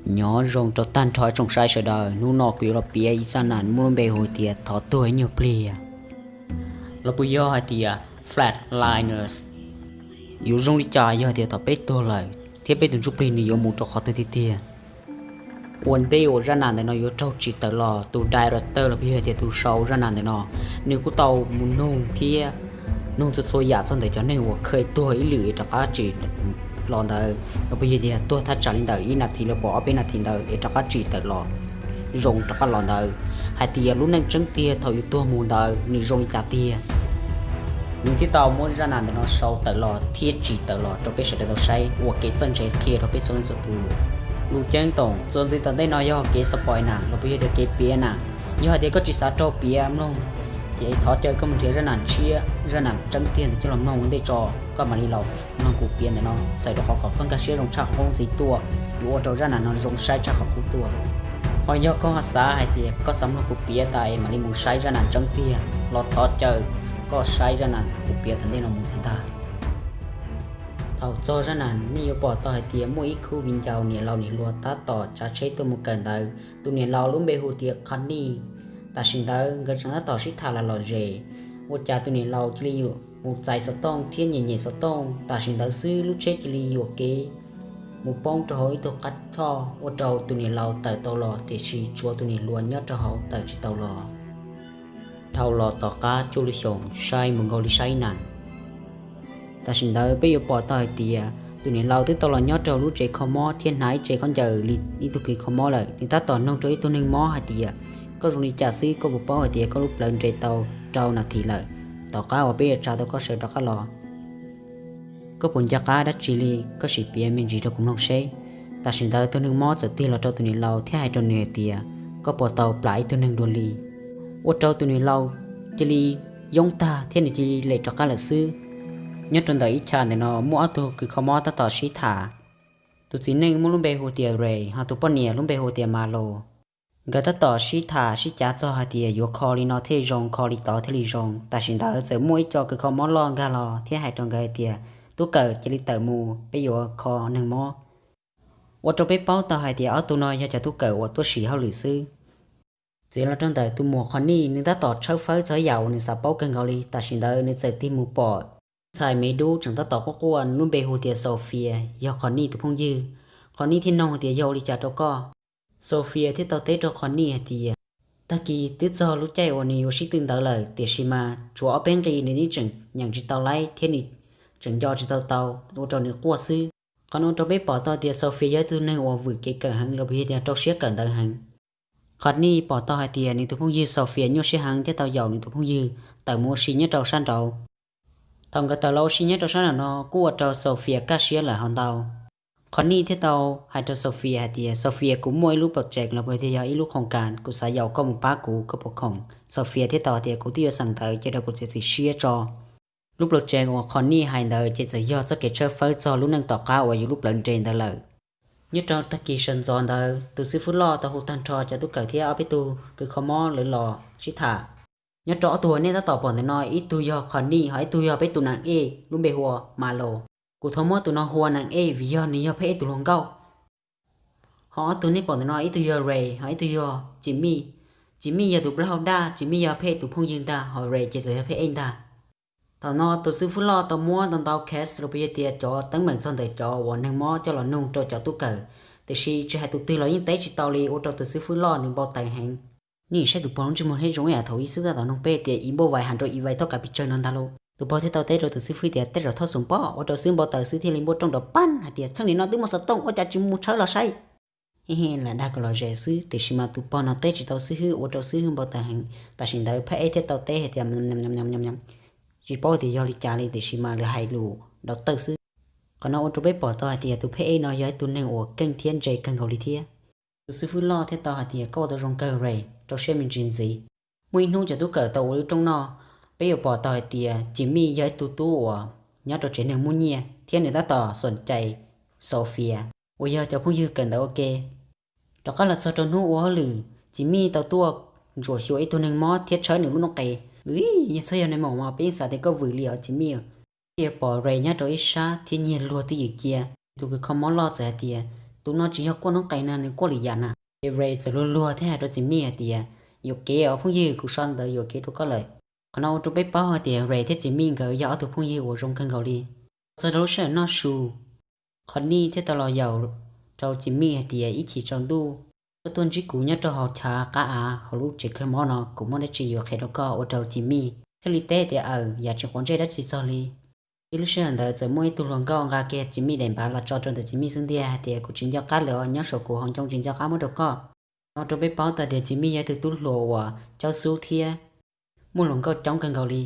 Nyob zoo rau tag nrho tsoom saib sawv daws, hnub no kuv yuav los piav ib zaj nam muaj lub npe hu tias thov tuag ib nyuag pliag, los puas yog hais tias Flatliners. Yuav zoo li cas yog tias thaum peb tuag lawm thiab peb tus ntsuj plig nws yuav mus rau qhov twg tiag tiag? Ua ntej uas zaj nam ntawm no yuav raug tsim tawm los, tus director los puas yog tias tus sau zaj nam ntawm no, nws kuj tau mus nug thiab nug txhua txhua yam txog ntawm cov neeg uas kha tuag ib lwm es rov qab tsim los ntawd, los puas yog tias tuag thaj tsam li ntawm ib nas this los puas ob peb nas this ntawd es rov qab tsim tawm los, zoo rov qab los ntawd, hais tias lub neej tseeb tiag thaum yus tuag mus ntawd nws zoo li cas tiag. Nws thiaj tau muab zaj nam ntawm no sau tawm los thiab tsim tawm los rau peb sawv daws tau saib ua kev txawj ntse qhia rau peb txhua leej txhua tus. Lus ceeb toom txuas ntxiv tom ntej no yog kev spoil nam los puas yog tias kev piav nam. Yog hais tias koj tsis xav raug piav mloog, ces thov caw koj mus nrhiav zaj nam tshiab, zaj nam tseeb tiag ntawd coj los mloog ua ntej tso, koj mam li los mloog kuv piav ntawm no, txawm rau qhov kom koj nkag siab zoo tshaj qhov ntxiv tuaj, yuav ua rau zaj nam no zoo saib tshaj qhov qub tuaj. Ho yog koj xav hais tias koj xav mloog kuv piav tas es mam li mus saib zaj nam tseeb tiag los thov caw koj saib zaj nam kuv piav tom ntej no mus ntxiv ntag. Thaum txog zaj nam nej yuav pom tau hais tias muaj ib khub viv ncaus niam laus niam hluas tab tom tsav tsheb tuaj mus kawm ntawv. Tus niam laus lub npe hu tias Connie. Tam sim ntawd nkawd tseem tab tom sib tham lam lom zem, ua cas tus niam laus cia li yuam mus txais xov tooj thiab nyem nyem xov tooj. Tam sim ntawd xwb lub tsheb cia li yuam kev mus poob rau hauv ib tug qab choj ua rau tus niam laus tawm tau los tiam sis tshuav tus niam hluas nyob rau hauv tawm tsis tau los. Dhau los tom qab cuaj lub xyoos saib mus nkaus li saib nam. Tam sim ntawd peb yuav pom tau hais tias tus niam laus twb tau los nyob rau lub tsev kho mob thiab hnav ib tsev khaub ncaws li ib tug kws kho mob lawm. Nws tab tom nug rau ib tug neeg mob hais tias, koj zoo li cas xwb, koj puas paub hais tias koj lub plawv nres tau rau nas this lawm tom qab uas peb yuav tsa tau koj sawv rov qab los? Koj puas nco qab dab tsi li? Koj sim piav me ntsis rau kuv mloog seb. Tam sim ntawd tus neeg mob txawm tig los rau tus niam laus thiab hais rau nws hais tias, koj puas tau plam ib tug neeg dua li? Ua rau tus niam laus cia li yoob tag thiab nws cia li lem rov qab lawm xwb. Nyob rau ntawm ib cham ntawm no muaj ob tug kws kho mob tab tom sib tham. Tus txiv neej muaj lub npe hu tias Ray, ho tus poj niam lub npe hu tias Malo. Nkawd tab tom sib tham sib cav txog hais tias yuav kho li no thiaj zoo, kho li tod thiaj li zoo. Tam sim ntawd txawm muaj ib co kws kho mob loj nkag los thiab hais rau nkawd hais tias, tub kawm, cia li tawm mus, peb yuav kho neeg mob. Ua rau peb paub tau hais tias ob tug no yog cov tub kawm uas tuaj sim hauj lwm xwb. Txiav los rau ntawm tus muam Connie, nws tab tom tshawb fawb txog yam uas nws xav paub kawg nkaus li. Tam sim ntawd nws txawm tig mus pom ntxhais me dub tseem tab tom quaj quaj, nws lub npe hu tias Sophia, yog Connie tus phooj ywg. Connie thiaj nug tias, yog ua li cas rau koj? Sophia thiaj tau teb rau Connie hais tias, tag kis twb txog lub caij uas nws yuav sib tw ntawd lawm, tiam sis mas tshuav ob peb nqi nws yeej tseem nyeem tsis tau laib thiab nws tseem nco tsis tau tau, ua rau nws quaj xwb. Qhov no ua rau peb pom tau tias Sophia yog ib tug neeg uas vwm kev kawm heev los puas yog tias rau siab kawm ntawv heev. Connie pom tau hais tias nws tus phooj ywg Sophia nyuaj siab heev thiaj tau yaum nws tus phooj ywg tawm mus ua si nyob rau sab nraud. Thaum nkawd tawm los ua si nyob rau sab nraud no kuj ua rau Sophia kaj siab lawm hauv ntau. Connie thiaj tau hais rau Sophia hais tias, Sophia, kuv muaj ib lub project los puas yog tias yog ib lub khoom kas, kuv xav yaum koj mus pab kuv, koj puas khoom? Sophia thiaj tau hais tias, kuv twb yuav xeem ntawv, cia rau kuv txiav txim siab tso. Lub project uas Connie hais ntawd ces txawm yog txoj kev tshawb fawb txog lub neej tom qab uas yus lub plawv nres ntawd lawm. Nyob rau tag kis sawv ntxov ntawd tus xib fwb loj tau hu tag nrho cov tub kawm thiab ob peb tug kws kho mob lawv los sib tham. Nyob rau ob tug uas nej tab tom pom ntawm no, ib tug yog Connie, ho ib tug yog peb tus nam ej lub npe hu ua Malo. Kuv thov muab tus no hu ua nam ej vim yog nws yog phab ej tus hluas nkauj. Ho ob tug nej pom ntawm no, ib tug yog Ray, ho ib tug yog Jimmy. Jimmy yog tus plaub hau daj, Jimmy yog phab ej tus phooj ywg ntag, ho Ray ces txawm yog phab ej ntag. Thaum no tus xib fwb loj tau muab ntau ntau case los puas yog tias cov teeb meem txog ntawm cov uas neeg mob coj los nug rau cov tub kawm, tiam sis tsis hais tus twg los yeej teb tsis tau li, ua rau tus xib fwb loj nws npau taws heev. Nej saib tus pog lub ntsej muag thiab zoo ib yam thaum ib xub tab tom nug peb tias ib npauj vais has rau ib vais thoj kav pis tsawg no ntag lauj. Tus pog thiaj tau teb rau tus xib fwb tias, tej zaum thoj xum pob, ua rau xib fwb npau taws, xib fwb thiaj li npuaj rooj rau pab hais tias, txheej nim no twb muaj xov tooj, ua cas tsis mus tshawb los saib? Ib lam dag kom los zem xwb, tiam sis mas tus pog no teb tsis tau xib fwb, ua rau xib fwb npau taws heev. Tam sim ntawd phab ej thiaj tau teb hais tias, tsis paub tias yog li cas li, tiam sis mas lawv hais lus dav tawj xwb. Qhov no ua rau peb pom tau hais tias tus phab ej no yog ib tug neeg uas keej thiab ntse kawg nkaus li thiab. Tus xib fwb loj thiaj tau hais tias, koj ua tau zoo kawg Ray, rau siab me ntsis ntxiv. Muaj ib hnub cov tub kawm tau ua lub rooj noj, peb yuav pom tau hais tias Jimmy yog ib tug tub uas nyob rau tsev neeg muaj nyiaj thiab nws tab tom xom cai Sophia uas yog cov phooj ywg kawm ntawv ua ke. Rov qab los txog rau hnub ua hauj lwm, Jimmy tau tuaj ntsuam xyuas ib tug neeg mob thiab tshawb nws lub noob qes. Ib, yog txhob yog neeg mob mas peb yeej xav tias koj vwm li os Jimmy. Thiaj pom Ray nyob rau ib sab thiab nyiag luag twj ywm cia. Tus kws kho mob loj txawm hais tias, Tus no tsis yog quaj noob qes na, nws quaj lwm yam na. Ces Ray txawm luag luag thiab hais rau Tsis Mij hais tias, yuam kev os phooj ywg, kuv so ntawv yuam kev rau koj lawm. Qhov no ua rau peb paub hais tias Ray thiab Tsis Mij nkawd yog ob tug phooj ywg uas zoo kawg nkaus li. Txog rau lub sij hawm noj su, Courtney thiaj tau los yaum rau Tsis Mij hais tias, ib chim tsaus ntuj koj tuaj ntsib kuv nyob rau hauv chav qab av hauv lub tsev khaws mob no, kuv muaj dab tsi yuav qhia rau koj. Ua rau Tsis Mij thiaj li teb tias, aws, yam tsis quav ntsej dab tsi txog li. Tib lub sij hawm ntawd txawm muaj ib tug hluas nkauj nqa kiag Tsis Mij daim npav los tso rau ntawm Tsis Mij xub ntiag hais tias, kuv tsis nco qab lawm os, nyob saum kuv hauv ncoo tsis nco qab muab rau koj. Ua rau peb paub tau tias Tsis Mij yog ib tug tub hluas uas caub xub thiab muaj hluas nkauj coob kawg nkaus li.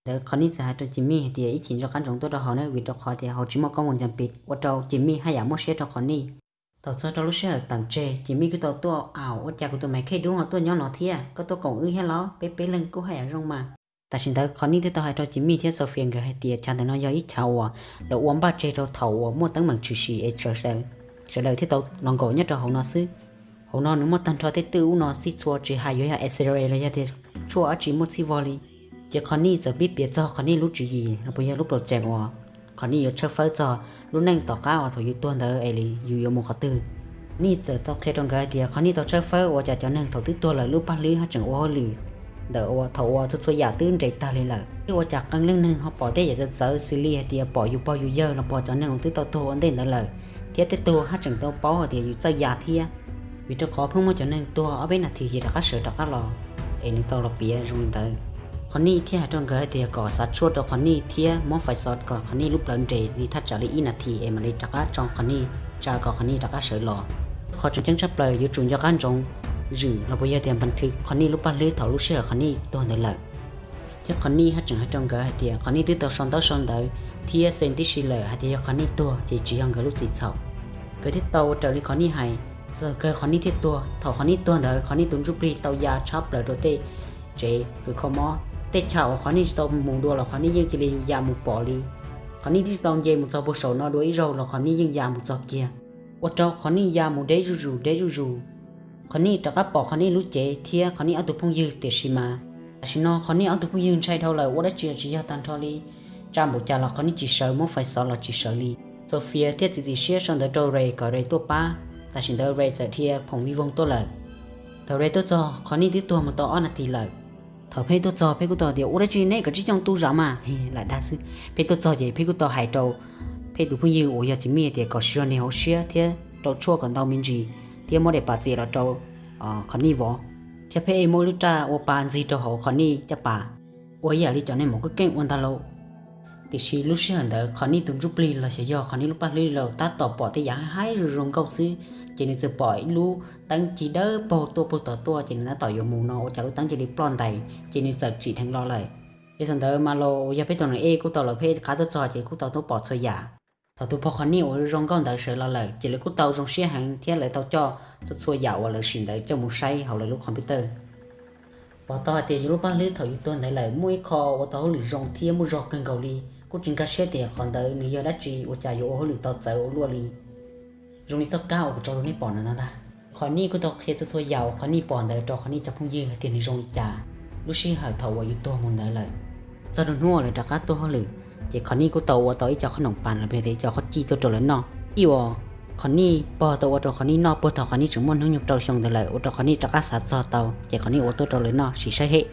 Ntawd Courtney txawm hais rau Tsis Mij hais tias, ib chim nco qab ntsoov tuaj rau hauv na, vim rau qhov tias hauv tsis muaj koob mus ncas pis. Ua rau Tsis Mij haj yam muaj siab rau Courtney. Thaum txog rau lub sij hawm teem tseg, Tsis Mij kuj tau tuaj, aws, ua cas kuv tus maiv khej dub ho tuaj nyob no thiab? Koj tuaj koom wb thiab los? Peb peb leeg kuj haj yam zoo mas. Tam sim ntawd Courtney thiaj tau hais rau Tsis Mij thiab Sophia nkawd hais tias, chav ntawm no yog ib chav uas lawv ua npaj tseg rau thaum uas muaj teeb meem tshwm sim es sawv daws thiaj tau los nkaum nyob rau hauv no xwb. Hauv no nws muaj tag nrho tej twj ub no xij txhua, tsis hais yuav yog X-ray los yog tias tshuaj dab tsi muaj txhij vog li. Ces Courtney txawm pib piav txog Courtney lub tswv yim los puas yog lub project uas Courtney yuav tshawb fawb txog lub neej tom qab uas thaum yus tuag ntawd es yus yuav mus qhov twg. Courtney txawm tau qhia rau nkawd hais tias Courtney tau tshawb fawb ua cas cov neeg thaum twb tuag lawm lub paj hlwb haj tseem ua hauj lwm ntawm thaum uas txhua txhua yam twb nres tag li lawm, thiab ua cas qee leej neeg ho pom tej yam txawv txawv xws li hais tias pom yus pog yus yawg los pog cov neeg uas twb tau tuag ua ntej ntawd lawm, thiab tej tug haj tseem tau paub hais tias yus txawj ya thiab. Vim rau qhov pheej muaj cov neeg tuag ob peb nas this ces rov qab sawv rov qab los, es nws tau los piav zoo li ntawd. Courtney thiaj hais rau nkawd hais tias kom xav tshuaj rau Courtney thiab muab fais xov kom Courtney lub plawv nres li thaj tsam li ib nas this es mam li rov qab tso Courtney, tsa kom Courtney rov qab sawv los. Qhov tseem ceeb tshaj plaws yuav tsum nco qab ntsoov zwm los puas yog tias npas thwv Courtney lub paj hlwb thaum lub sij hawm Courtney tuag ntawd lawm. Thiab Courtney haj tseem hais rau nkawd hais tias Courtney twb tau sau ntaub sau ntawv thiab xees tib si lawm hais tias yog Courtney tuag ces tsis yog nkawd lub txim txhaum. Nkawd thiaj tau ua raws li Courtney hais. Txog kawg Courtney thiaj tuag. Thaum Courtney tuag ntawd Courtney tus ntsuj plig tau ya tshab plaws rau tej tsev kws kho mob. Tej chaw uas Courtney tsis tau mus dua los Courtney yeej cia li ya mus pom li. Courtney twb tsis tau nce mus txog puag saum no dua ib zaug los Courtney yeej ya mus txog kiag, ua rau Courtney ya mus deb zuj zus deb zuj zus. Courtney rov qab pom Courtney lub cev thiab Courtney ob tug phooj ywg, tiam sis mas tam sim no Courtney ob tug phooj ywg ntshai dhau lawm, ua dab tsi los tsis yog tag nrho li. Tsa npaum cas los Courtney tsis sawv, muab fais xov los tsis sawv li. Sophia thiaj txiav txim siab sau ntawv rau Ray kom Ray tuaj pab. Tam sim ntawd Ray txawm dhia phoom vij voog tuaj lawm. Thaum Ray tuaj txog, Courtney twb tuag mus tau ob nas this lawm. Thaum peb tuaj txog peb kuj tau tias ua dab tsi neb kom tsib cooj tu zam mas, lam dag xwb. Peb tuaj txog ces peb kuj tau hais rau peb tus phooj ywg uas yog Tsis Mij tias kom siv zog nias hauv siab thiab rau tshuaj kom ntau me ntsis, thiab muab daim pam txias los rau Courtney vov, thiab peb muab ib lub raj ua pa ntxig rau hauv Courtney caj pas, ua ib yam li cov neeg maum keej keej ua ntag lauj. Tiam sis lub sij hawm ntawd Courtney tus ntsuj plig los xyov yog Courtney lub paj hlwb li los tab tom pom tej yam haib haib zoo zoo nkauj xwb, ces nws txawm pom ib lub teeb ci dawb paug tuaj puag tom tuaj, ces nws tab tom yuav mus no ua cas lub teeb cia li ploj ntais ces nws txawm tsim dheev los lawm. Ces thaum ntawd Malo uas yog peb tus neeg ej kuj tau lawv peb qab tuaj txog ces kuj tau tuaj pom txhua yam. Thaum tus pog Courtney uas zoo nkauj ntawd sawv los lawm ces lawv kuj tau zoo siab heev thiab lawv tau coj txhua txhua yam uas lawv sim ntawd coj mus saib hauv lawv lub computer. Pom tau hais tias yus lub paj hlwb thaum yus tuag ntawd lawm muaj ib qho ua tau hauj lwm zoo thiab muaj zog kawg nkaus li, kuj tsis nkag siab tias qhov ntawd nws yog dab tsi ua cas yuav ua hauj lwm tau txawv ua luaj li. Zoo li txoj kab uas kuv tso rau nej pom no ntag. Courtney kuj tau qhia txhua txhua yam uas Courtney pom ntawd rau Courtney cov phooj ywg hais tias nws zoo li cas lub sij hawm thaum uas yus tuag mus ntawd lawm. Txog rau hnub uas lawv rov qab tuaj hauj lwm, ces Courtney kuj tau ua tau ib co qhob noom pas los yog tias ib co qhob cij tuaj rau lawv noj. Ib uas Courtney pog tau ua rau Courtney noj puag thaum Courtney tseem muaj hnub nyoog rau xyoo ntawd lawm, ua rau Courtney rov qab xav txog tau ces Courtney ua tuaj rau lawv noj sim saib hem.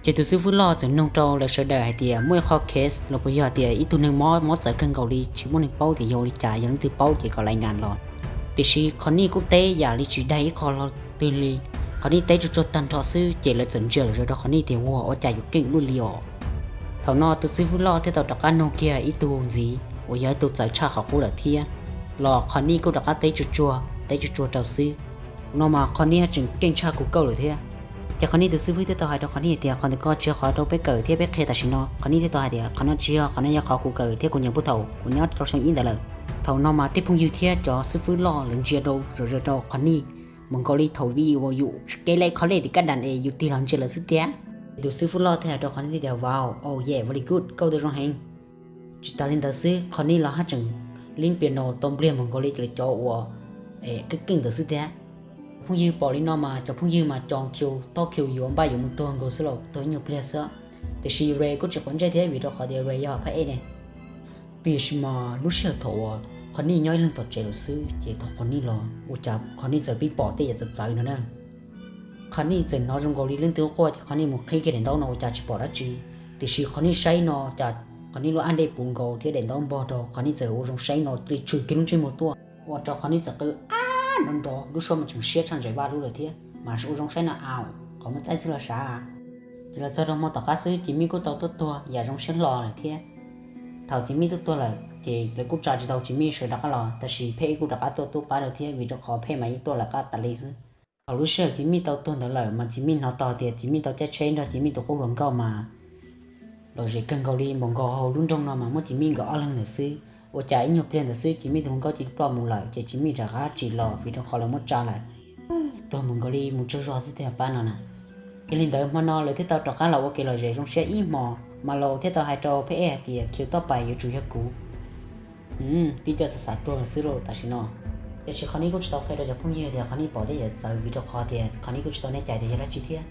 Ces tus xib fwb loj txawm noog rau lawv sawv daws hais tias muaj ib qho case los puas yog tias ib tug neeg mob mob txawv kawg nkaus li tsis muaj neeg paub tias yog ua li cas, yog leej twg paub ces kom lais ngas los. Tiam sis Courtney kuj teb yam li tsis daig ib qho lo twg li. Courtney teb tsuag tsuag tag nrho xwb ces lawv txawm ntsia zom zaws rau Courtney tias ua ua cas yuav keej luaj li os. Thaum no tus xib fwb loj thiaj tau rov qab noog kiag ib tug ntxiv uas yog ib tug txawv tshaj qhov qub lawm thiab, los Courtney kuj rov qab teb tsuag tsuag teb tsuag tsuag rau xwb. Thaum no mas Courtney haj tseem keej tshaj kuv kauj lawm thiab. Ces Courtney tus xib fwb thiaj tau hais rau Courtney tias qhov ntawd ko tsis yog qhov rau peb kawm thiab peb qhia tam sim no. Courtney thiaj tau hais tias qhov no tsis yog, qhov no yog qhov kuv kawm thiab kuv nyeem puag thaum kuv nyob rau xyoo ib ntawd lawm. Thaum no mas tej phooj ywg thiab cov xib fwb loj lawv ntsia rau zom zaws rau Courtney mus nkaus li thaum vij uas yus kev lej kho lej tim kaj dam es yus tig los ntsia lawv xwb tiag. Tus xib fwb loj thiaj hais rau Courtney tias, wow, oh yeah, very good, koj ua tau zoo heev. Tsis tas li ntawd xwb, Courtney los haj tseem lib piano tau npliag mus nkaus li cov uas keej keej ntawd xwb tiag. Cov phooj ywg pom li no mas cov phooj ywg mas co khiu toj khiu yuav npaj yuav mus tuag nkaus xwb los tuag ib nyuag pliag xwb. Tiam sis Ray kuj tsis quav ntsej thiab vim rau qhov tias Ray yog phab ej ne. Tiam sis mas lub sij hawm thaum uas Khonij nyob ib leeg tom tsev lawm xwb ces thaum Khonij los ua cas Khonij txawm pib pom tej yam txawv txawv no na. Khonij txawm hnov zoo nkaus li leej twg quaj ces Khonij mus qhib kiag daim ntaub no ua cas tsis pom dab tsi. Tiam sis Khonij saib no cas Khonij lub ab dej puv nkaus thiab daim ntaub npog rau, Khonij txawm ua zoo saib no li tshwm kiag lub ntsej muag tuaj ua rau Khonij txawm qw ab nrov nrov, lub suab mas tseem siab tshaj Ntsaim Vaj lub lawm thiab mas ua zoo saib no au, qhov muaj txaij xwb los sav. Ces los txog rau hmo tom qab xwb Tsis Mij kuj tau tuaj tuag yam zoo siab hlo lawm thiab. Thaum Tsis Mij tuaj tuag lawm ces lawv kuj tsa tsis tau Tsis Mij sawv rov qab los, tab sis Phej kuj rov qab tuaj tub pab rau thiab vim rau qhov Phej mas yeej tuaj lawv qab tas li xwb. Thaum lub sij hawm Tsis Mij tau tuag ntawd lawm mas Tsis Mij hnov tau tias Tsis Mij tau caij tsheb nrog Tsis Mij tus qub hluas nkauj mas lom zem kawg nkaus li, npaum nkaus hauv lub nroog no mas muaj Tsis Mij nkawd ob leeg ntawd xwb. Ua cas ib nyuag pliag ntawd xwb Tsis Mij tus hluas nkauj cia li ploj mus lawm ces Tsis Mij rov qab tsim los vim rau qhov lawv muab tsa lawm. Tuag mus nkaus li mus tsaug zog xwb tiag pab no na. Yog li ntawd hmo no lawv thiaj tau rov qab los ua kev lom zem zoo siab ib hmos, Mas Laus thiaj tau hais rau Phej hais tias khiv toj pais yuav tsum yog kuv. Tib co xav xav tuag xwb lauj tam sim no. Tiam sis Khonij kuj tsis tau qhia rau cov phooj ywg tias Khonij pom tej yam txawv vim rau qhov tias Khonij kuj tsis tau nej cai tias yog dab tsi thiab.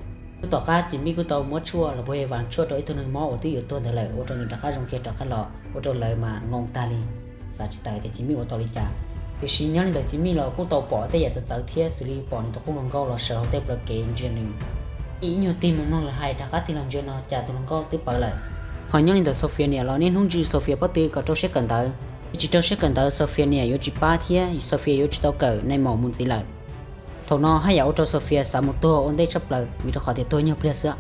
Lub tom qab Tsis Mij kuj tau muab tshuaj los puag vam tshuaj rau ib tug neeg mob uas twb yuav tuag ntawd lawm ua rau nws rov qab zoo kiag rov qab los ua rau lawv mas ngoo tag li, xav tsis tawm tias Tsis Mij ua tau li cas. Tiam sis nyob li ntawd Tsis Mij los kuj tau pom tej yam txawv txawv thiab xws li pom nws tus qub hluas nkauj los sawv hauv tej plawv kev ntsia nws. Ib nyuag tig mus mloog lawv hais rov qab tig los ntsia no cas tus hluas nkauj twb pawv lawm. Ho nyob li ntawd Sofia niam los niaj hnub ntsws Sofia pob tw kom rau siab kawm ntawv, tsis rau siab kawm ntawv Sofia niam yuav tsis pab thiab Sofia yuav tsis tau kawm nai maum mus ntxiv lawm. Thaum no haj yam ua rau Sofia xav mus tuag ua ntej tshaj plaws vim rau qhov tias tuag nyuag pliag xwb.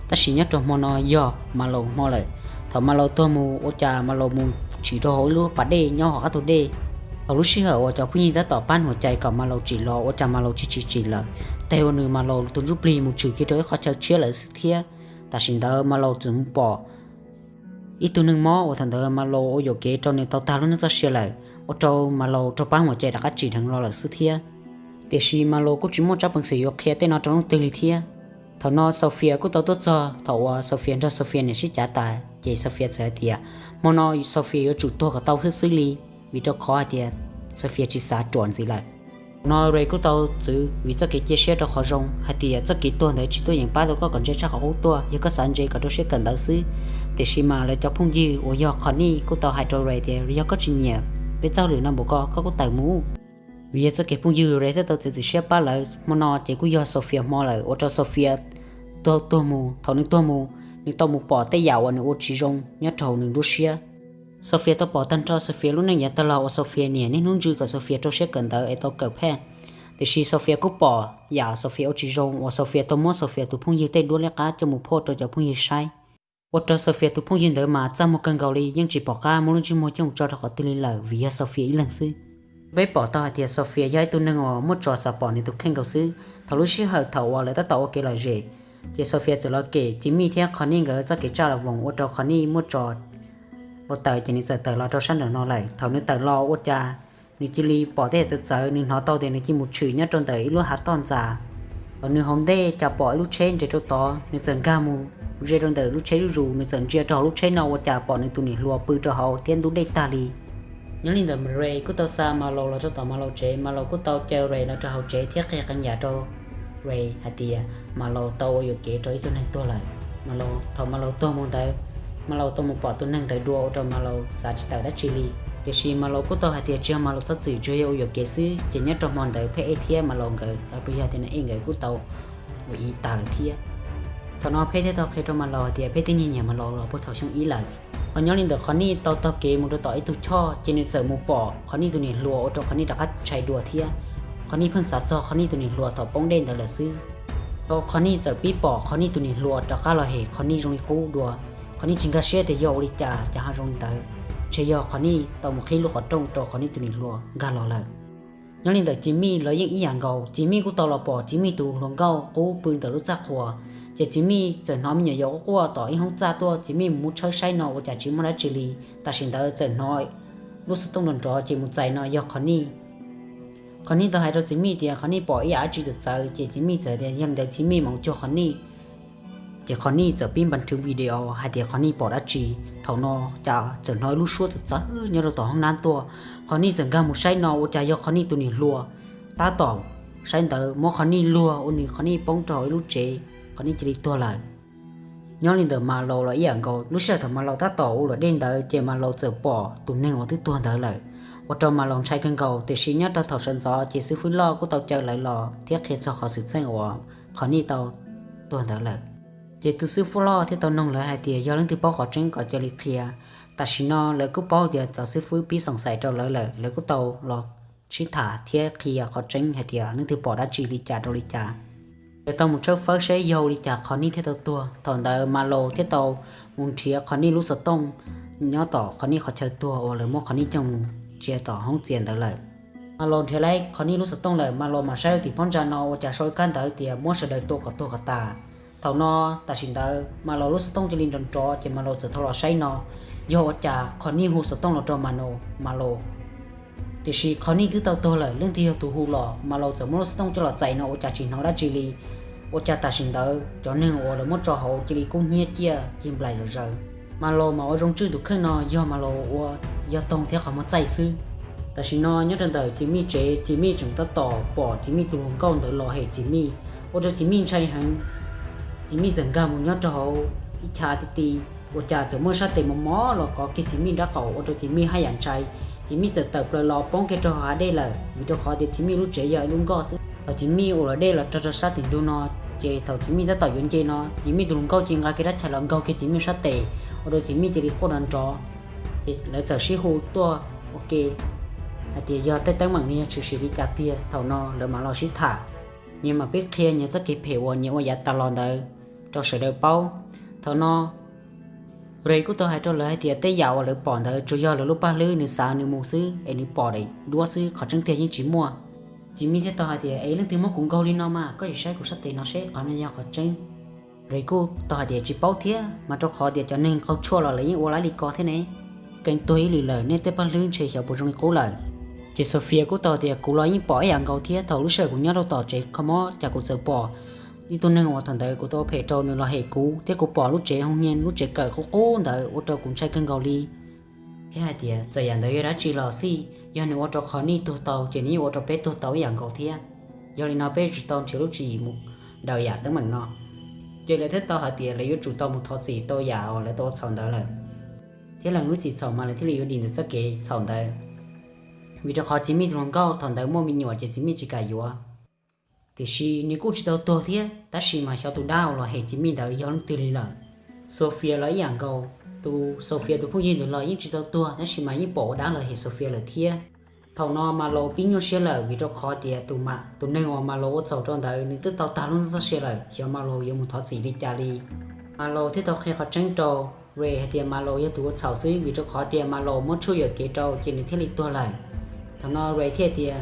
Tab sis nyob rau hmo no yog Mas Laus hmo lawm. Thaum Mas Laus tuag mus ua cas Mas Laus mus tsim rau hauv ib lub pas dej nyob hauv qab tus dej. Thaum lub sij hawm uas cov phooj ywg tab tom pab huam cai kom Mas Laus tsim los ua cas Mas Laus tsis tsim tsim lawm, tag ua nws Mas Laus tus ntsuj plig mus tshwm kiag rau ib qhov chaw tshiab lawm xwb thiab. Tam sim ntawd Mas Laus txawm mus pom ib tug neeg mob uas thaum ntawd Mas Laus ua yuam kev rau nws tau tag lub neej txoj sia lawm, ua rau Mas Laus raug pab huam cai rov qab tsim dheev los lawm xwb thiab. Tiam sis Mas Laus kuj tsis muaj tsab peev xwm yuav qhia tej no rau leej twg li thiab. Thaum no Sofia kuj tau tuaj txog, thaum uas Sofia nrog Sofia niam sib cav tas ces Sofia txawm hais tias hmo no Sofia yuav tsum tuag kom tau xwb xwb li, vim rau qhov hais tias Sofia tsis xav ruam ntxiv lawm. Thaum no Ray kuj tau txwv vim txoj kev cia siab rau qhov zoo hais tias txoj kev tuag ntawd tsis tuaj yeem pab tau koj kom ntse tshaj qhov qub tuaj, yog koj xav ntse kom rau siab kawm ntawv xwb. Tiam sis mas lawv cov phooj ywg uas yog Khonij kuj tau hais rau Ray tias yog koj tsis nyiam peb txoj hauj lwm no npaum ko koj kuj tawm mus. Vim yog txoj kev phooj ywg Ray thiaj tau txiav txim siab pab lawv. Hmo no ces kuj yog Sofia hmo lawm ua rau Sofia tuag tuag mus. Thaum nws tuag mus, nws tau mus pom tej yam uas nws ua tsis zoo nyob rau hauv nws lub siab. Sofia tau pom tag nrho Sofia lub neej yav tag los uas Sofia niam niaj hnub ntsws kom Sofia rau siab kawm ntawv es tau kawm phej. Tiam sis Sofia kuj pom yam Sofia ua tsis zoo uas Sofia tau muab Sofia tus phooj ywg tej duab liab qab coj mus phoj rau cov phooj ywg saib, ua rau Sofia tus phooj ywg ntawd mas txaj muag kawg nkaus li, yeej tsis pom qab muab lub ntsej muag coj mus tso rau qhov twg li lawm vim yog Sofia ib leeg xwb. Peb pom tau hais tias Sofia yog ib tug neeg uas muaj tso xav pom nws tus kheej nkaus xwb. Thaum lub sij hawm thaum uas lawv tab tom ua kev lom zem, ces Sofia txawm los kem Tsis Mij thiab Khonij nkawd txoj kev tsaj los voos ua rau Khonij muaj tso ua taws ces nws txawm tawm los rau sab nraum no lawm. Thaum nws tawm los ua cas nws cia li pom tej yam txawv txawv, nws hnov tau tias nws cia li mus tshwm nyob rau ntawm ib lub hav toj ntxas. Thaum nws hauv ntej cas pom ib lub tsheb nres rau tod, nws txawm nkag mus ze rau ntawm lub tsheb zuj zus, nws txawm ntsia rau hauv lub tsheb no ua cas pom nws tus niam hluas pw rau hauv thiab ntub dej tag li. Nyob li ntawd Ray kuj tau xa Mas Laus los rau tom Mas Laus tsev, Mas Laus kuj tau caw Ray los rau hauv tsev thiab qhia qee yam rau Ray hais tias Mas Laus tau ua yuam kev rau ib tug neeg tuag lawm. Mas Laus, thaum Mas Laus tuag mus ntawd, Mas Laus tau mus pom tus neeg ntawd dua ua rau Mas Laus xav tsis tawm dab tsi li. Tiam sis Mas Laus kuj tau hais tias tsis yog Mas Laus txhob txwm, tsuas yog ua yuam kev xwb. Ces nyob rau hmo ntawd Phej Ej thiab Mas Laus nkawd los puas yog tias Naj Ej nkawd kuj tau ua ib tas lawm thiab. Thaum no Phej thiaj tau qhia rau Mas Laus hais tias Phej twb nyiag nyiam Mas Laus los puag thaum xyoo ib lawm. Ho nyob li ntawd Khonij tau taug kev mus rau tom ib tug choj, ces nws txawm mus pom Khonij tus niam hluas ua rau Khonij rov qab ntshai dua thiab. Khonij pheej xav txog Khonij tus niam hluas thaum poob dej ntawd lawm xwb. Thaum Khonij txawm pib pom Khonij tus niam hluas rov qab los hem Khonij zoo li qub dua. Khonij tsis nkag siab tias yog ua li cas ces ho zoo li ntawd, ntshe yog Khonij tau mus qhib lub qhov rooj rau Khonij tus niam hluas nkag los lawm. Nyob li ntawd Tsis Mij los yeej ib yam nkaus, Tsis Mij kuj tau los pom Tsis Mij tus hluas nkauj qub pw ntawm lub txaj qhua. Ces Tsis Mij txawm hnov me nyuam yaus quaj quaj tom ib hoob txaj tuaj, Tsis Mij mus muab tshawb saib no ua cas tsis muaj dab tsi li. Tam sim ntawd txawm hnov lub xov tooj nrov nrov ces mus txais no yog Khonij. Khonij tau hais rau Tsis Mij tias Khonij pom ib yam dab tsi txawv txawv, ces Tsis Mij txawm tias yog li ntawd Tsis Mij mam mus cuag Khonij. Ces Khonij txawm pib npas thwv video hais tias Khonij pom dab tsi. Thaum no cas txawm hnov ib lub suab txawv txawv nyob rau tom hoob nab tuaj. Khonij txawm nkag mus saib no ua cas yog Khonij tus niam hluas. Tab tom saib ntawd muab Khonij luag ua nws Khonij poob rau hauv ib lub tsev, Khonij cia li tuag lawm. Nyob li ntawm Mas Laus los ib yam nkaus, lub sij hawm thaum Mas Laus tab tom ua luam dej ntawd ces Mas Laus txawm pom tus neeg uas twb tuag ntawd lawm, ua rau Mas Laus ntshai kawg nkaus. Tiam sis nyob rau thaum sawv ntxov ces xib fwb loj kuj tau caw lawv los thiab qhia txog qhov xwm txheej uas Courtney tau tuag ntawd lawm. Ces tus xib fwb loj thiaj tau noog lawv hais tias yog leej twg paub qhov tseeb kom cia li qhia. Tam sim no lawv kuj paub tias cov xib fwb pib xoom xais rau lawv lawm, lawv kuj tau los sib tham thiab qhia qhov tseeb hais tias leej twg pom dab tsi li cas rau li cas. Lawv tau mus tshawb fawb seb yog ua li cas Courtney thiaj tau tuag. Thaum ntawd Mas Laus thiaj tau mus nrhiav Courtney lub xov tooj nyob tom Courtney qhov chaw tuag uas lawv muab Courtney coj mus ntsia tom hoob txias ntawd lawm. Mas Laus nrhiav lawm Courtney lub xov tooj lawm, Mas Laus mam saib lub tim phab ntsa no ua cas sau ib kab ntawv tias muab sawv daws tua kom tuag kom tas. Thaum no tam sim ntawd Mas Laus lub xov tooj cia li nrov nrov ces Mas Laus txawm tau los saib no yog ua cas Courtney hu xov tooj los rau Mas Laus. Tiam sis Courtney twb tau tuag lawm, leej twg yog tus hu los? Mas Laus txawm muab lub xov tooj coj los txais no ua cas tsis hnov dab tsi li. Ua cas tam sim ntawd cov neeg uas lawv muab tso hauv cia li kub hnyiab ciaj cig nplaim zom zaws. Mas Laus mas ua zoo tswj tus kheej no yog Mas Laus ua yog toog thiab qhov muag txaij xwb. Tam sim no nyob rau ntawm Cis Mij tsev, Cis Mij tseem tab tom pom Cis Mij tus hluas nkauj ntawd los hem Cis Mij, ua rau Cis Mij ntshai heev. Cis Mij txawm nkag mus nyob rau hauv ib chav ti ti, ua cas txawm muaj sab tes mos mos los kov kiag Cis Mij nrab qaum ua rau Cis Mij haj yam ntshai. Cis Mij txawm tawm plaws los poob kiag rau hauv hav dej lawm, vim rau qhov tias Cis Mij lub tsev yog ib lub nkoj xwb. Thaum Cis Mij ua luam dej los rau rau sab tim ntug no, ces thaum Cis Mij tab tom yuav nce no, Cis Mij tus hluas nkauj cia nqa kiag rab chais los nkaug kiag Cis Mij sab tes, ua rau Cis Mij cia li quaj nrov nrov. Ces lawv txawm sib hu tuaj ua ke hais tias yog tej teeb meem no yog tshwm sim li cas tiag. Thaum no lawv mam los sib tham, nyias mam pib qhia nyias txoj kev phem uas nyias ua yav tas los ntawd rau sawv daws paub. Thaum no Ray kuj tau hais rau lawv hais tias tej yam uas lawv pom ntawd tsuas yog lawv lub paj hlwb nws xav nws mus xwb es nws pom daim duab xwb, qhov tseeb tiag yeej tsis muaj. Cis Mij thiaj tau hais tias es leej twg muab kuv nkaug li no mas, koj sim saib kuv sab tes no seb qhov no yog qhov tseeb. Ray kuj tau hais tias tsis paub thiab mas, rau qhov tias cov neeg qaug tshuaj los lawv yeej ua laib li ko thiab ne. Keev tuag ib lwm lawm, nej tej paj hlwb ntshe xyov puas zoo li qub lawm. Ces Sophia kuj tau tias kuv los yeej pom ib yam nkaus thiab, thaum lub sij hawm kuv nyob rau tom tsev kho mob cas kuv txawm pom ib tug neeg uas thaum ntawd kuv tau ua phem rau nws los hem kuv thiab kuv pom lub tsev hoo niag lub tsev kawm qub qub ntawd ua rau kuv ntshai kawg nkaus li. Thiab hais tias txawm yam ntawd yog dab tsi los xij, yog nws ua rau Courtney tuag tau ces nws yeej ua rau peb tuag tau ib yam nkaus thiab. Yog li no peb yuav tsum tau nrhiav lub tswv yim mus daws yam teeb meem no. Ces lawv thiaj tau hais tias lawv yuav tsum tau mus thov txim rau yam uas lawv tau ua txhaum ntawd lawm, thiab lees lub txim txhaum mas lawv thiaj li yuav dim ntawm txoj kev txhaum ntawd. Vim rau qhov Cis Mij tus hluas nkauj thaum ntawd muaj me nyuam ces Cis Mij tsis kam yuav. Tiam sis nws kuj tsis tau tuag thiab, tab sis mas xyov tus dab uas los hem Cis Mij ntawd yog leej twg li lawm. Sophia los ib yam nkaus, tus Sophia tus phooj ywg ntawd los yeej tsis tau tuag tab sis mas yeej pom ua dab los hem Sophia lawm thiab. Thaum no Mas Laus pib nyuaj siab lawm vim rau qhov tias tus neeg uas Mas Laus ua txhaum rau ntawd nws twb tau tag lub neej txoj sia lawm, xyov Mas Laus yuav mus thov txim li cas li. Mas Laus thiaj tau qhia qhov tseeb rau Ray hais tias Mas Laus yog tus ua txhaum xwb, vim rau qhov tias Mas Laus muab tshuaj yuam kev rau ces nws thiaj li tuag lawm. Thaum no Ray thiaj tias,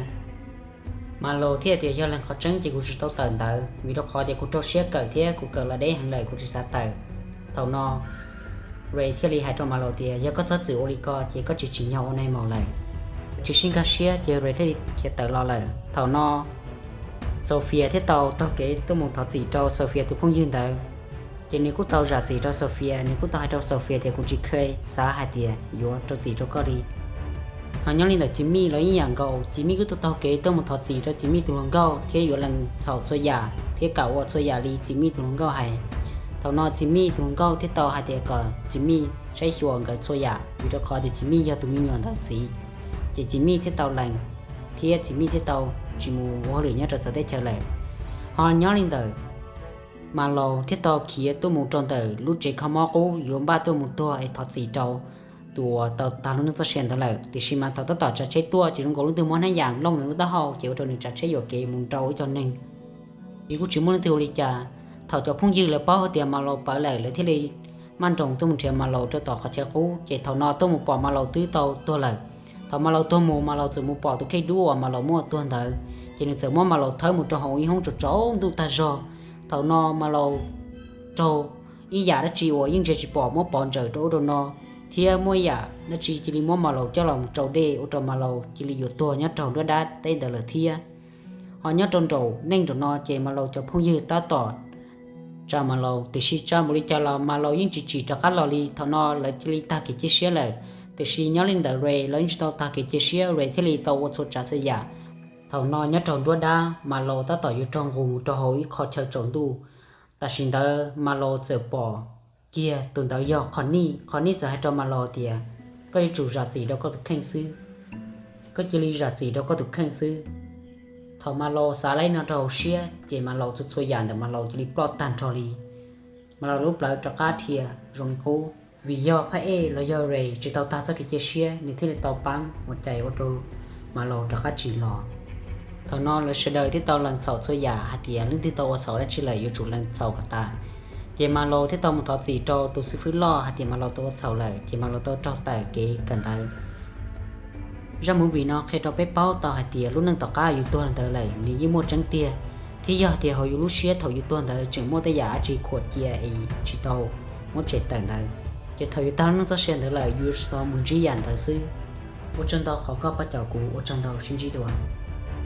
Mas Laus thiaj tias yog lees qhov tseeb ces kuv tsis tau tawm ntawd, vim rau qhov tias kuv rau siab kawm thiab kuv kawm los deb heev lawm kuv tsis xav tawm. Thaum no Ray thiaj li hais rau Mas Laus tias yog koj txhob txwm ua li ko ces koj tsis tsim nyog ua nai maum lawm. Tsis sib nkag siab ces Ray thiaj li khiav tawm los lawm. Thaum no Sophia thiaj tau taug kev tuaj mus thov txim rau Sophia tus phooj ywg ntawd. Ces nws kuj tau zam txim rau Sophia, nws kuj tau hais rau Sophia tias kuv tsis kheev xav hais tias yuav rau txim rau koj li. Ho nyob li ntawm Cis Mij los ib yam nkaus, Cis Mij kuj tau taug kev tuaj mus thov txim rau Cis Mij tus hluas nkauj thiab yuav lees txhaum txhua yam thiab kam ua txhua yam li Cis Mij tus hluas nkauj hais. Thaum no Cis Mij tus hluas nkauj thiaj tau hais tias kom Cis Mij saib xyuas nkawd txhua yam, vim rau qhov tias Cis Mij yog tus me nyuam ntawd txiv. Ces Cis Mij thiaj tau lees, thiab Cis Mij thiaj tau tsis mus ua hauj lwm nyob rau txawv teb chaws lawm. Ho nyob li ntawm Mas Laus thiaj tau khiav tuaj mus rau ntawm lub tsev kho mob qub yuav npaj tuaj mus tuag es thov txim rau tus uas tau tag lub neej txoj sia ntawd lawm. Tiam sis mas thaum tab tom tsav tsheb tuaj ces zoo nkaus leej twg muab hnab yam looj nws lub taub hau ces ua rau nws tsav tsheb yuam kev mus nrau ib co neeg. Ces kuj tsis muaj leej twg ua li cas. Thaum cov phooj ywg lawv paub hais tias Mas Laus pawv lawm, lawv thiaj li maj nroos tuaj mus nrhiav Mas Laus rau tom qhov chaw qub. Ces thaum no tuaj mus pom Mas Laus twb tau tuag lawm. Thaum Mas Laus tuag mus, Mas Laus txawm mus pom tus kheej dub uas Mas Laus muab ua tuag ntawd, ces nws txawm muab Mas Laus thawb mus rau hauv ib hoob tsaus tsaus ntuj tag zog. Thaum no Mas Laus raug ib yam dab tsi uas yeej ntsia tsis pom muab pov ntsaws rau ub rau no, thiab muaj ib yam dab tsi cia li muab Mas Laus coj los mus tsau dej ua rau Mas Laus cia li yuav tuag nyob rau nruab dab teb ntawd lawm thiab. Ho nyob rau nraum neej nraum no ces Mas Laus cov phooj ywg tab tom tsa Mas Laus, tiam sis tsa npaum li cas los Mas Laus yeej tsis tsim rov qab los li. Thaum no lawv cia li tag kev cia siab lawm, tiam sis nyob li ntawm Ray los yeej tsis tau tag kev cia siab, Ray thiaj li tau ua txhua tsav txhua yam. Thaum no nyob rau nruab dab, Mas Laus tab tom yuav raug nqus mus rau hauv ib qho chaw tsaus ntuj. Tam sim ntawd Mas Laus txawm pom kiag tus ntawd yog Courtney. Courtney txawm hais rau Marlo tias, koj yuav tsum zam txim rau koj tus kheej xwb. Koj cia li zam txim rau koj tus kheej xwb. Thaum Marlo xav li no rau hauv siab ces Marlo txhua txhua yam ntawm Marlo cia li ploj tag nrho li. Marlo lub plawv rov qab dhia zoo li qub. Vim yog Phaj Ej los yog Ray tsis tau tag txoj kev cia siab, nws thiaj li tau paab ua cai ua rau Marlo rov qab tsim los. Thaum no lawv sawv daws thiaj tau lees txhaum txhua yam hais tias leej twg tau ua txhaum dab tsi lawm yuav tsum lees txhaum kom tas. Ces Marlo thiaj tau mus thov txim rau tus xib fwb loj hais tias Marlo tau ua txhaum lawm, ces Marlo tau raug tawm kev kawm ntawv. Zaj movie no qhia rau peb paub tau hais tias lub neej tom qab yus tuag ntawd lawm nws yeej muaj tseeb tiag, thiab yog tias hauv yus lub siab thaum yus tuag ntawd tseem muaj tej yam dab tsi khuam cia es tsis tau muab tshem tawm ntawd, ces thaum yus tag lub neej txoj sia ntawd lawm yus yuav tsum tau mus ntsib yam ntawd xwb. Ua tsaug ntau qhov koj pab caum kuv, ua tsaug ntau, sib ntsib dua.